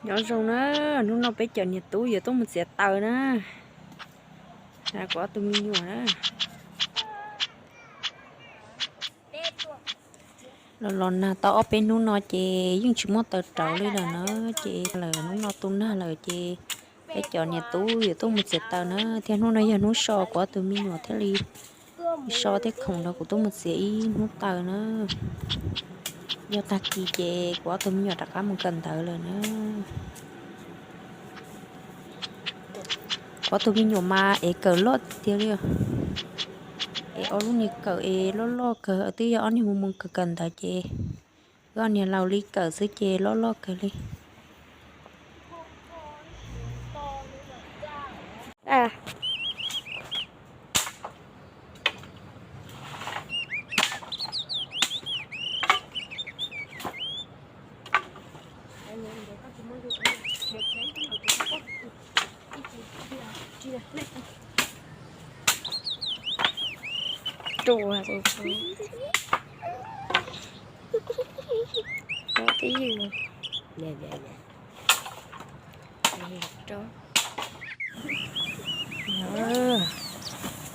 Nyob zoo na, hnub no peb cov niam tub yuav tuaj mus txiav taws na. Kuv ob tug me nyuam na. Los los nag tau ob peb hnub no ces yeej tsis muaj taws rauv li lawm na, ces lawm hnub no tu nag lawm ces peb cov niam tub yuav tuaj mus txiav taws na, thiab hnub no yog hnub so kuv ob tug me nyuam thiaj li so thiab khoom nrog kuv tuaj mus txiav ib hnub taws na. Yog tag kis ces kuv ob tug me nyuam rov qab mus kawm ntawv lawm na. Kuv ob tug me nyuam mas ev kawm loj tiag li. Ev ob lub niag kawm es loj loj kawg, twb yog ob niag mus mus kawm kawm ntawv ces wb ob niag laus li kawm xwb ces loj loj kawg li. Ruam, twb ywg.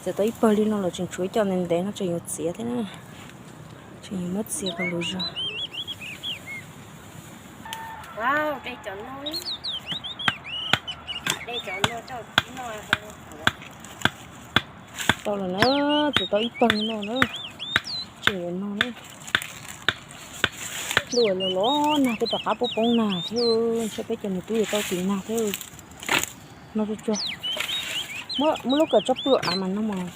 Txiav tau ib pawg li no lawm tseem tshuav ib co ntev ntev no tseem yuav txiav thiab na. Tseem yuav muab txiav kom lus zog. Tau lawm na, txiav tau ib pawg li no na. Tseem yuav no na. Ntuj los los nag twb rov qab poob poob nag thiab, ntshe peb cov niam tub yuav tau tim nag thiab. No tsuag tsuag. Muab lub kawm tsob pw av mas no mas.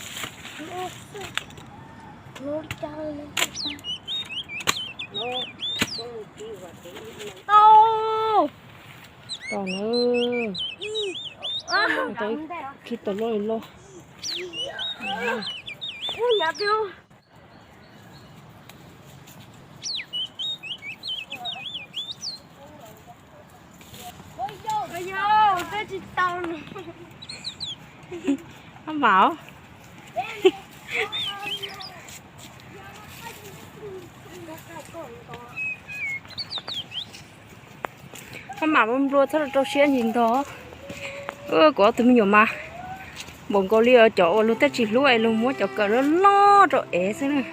Tau na. Tau ib khib taws loj li loj. Maj mam. Maj mam nplua txhob rau siab ntsis ntog. Kuv ob tug me nyuam mas npaum nkaus li cov uas luag tej tsis hlub es luag muab cov kawm loj loj rau ev xwb na.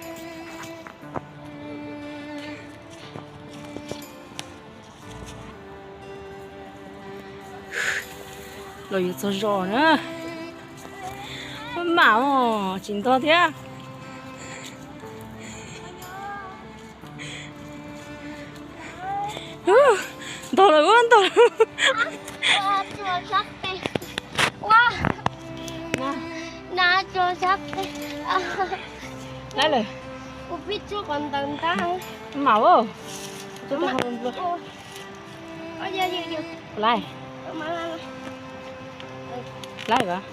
Los yuav txog zos na. Maj mam os, tsis ntog thiab. Ntog lawm, ntog lawm. Laib lawm. Maj mam os. Laib. Laib as.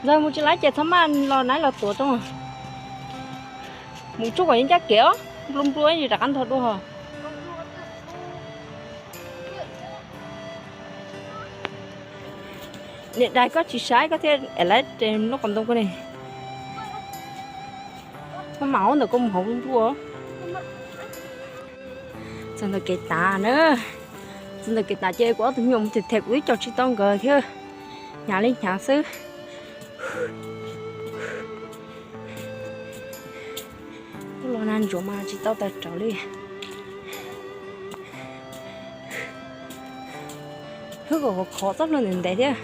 Ntxawg mus tsis laib ces txhob maj los naib los tuav rau. Mus tsuj kom yeej ncaj kev os, nplua nplua es rov qab ntog dua os. Niam dais koj tsis saib koj thiaj laib lub qos ntoo ko ne. Maj mam ntawm koj mus hauv ntuj. Txog ntawm kev tav na. Txog ntawm kev tav ces kuv ob tug me nyuam mus them them kuv twb coj tsis tau nkawd thiab. Hnyav li hnyav xwb. Tuaj los nag ntsuav mas tsis tau taws rauv li. Hwb, kom khov txoj hlua ntev ntev thiab.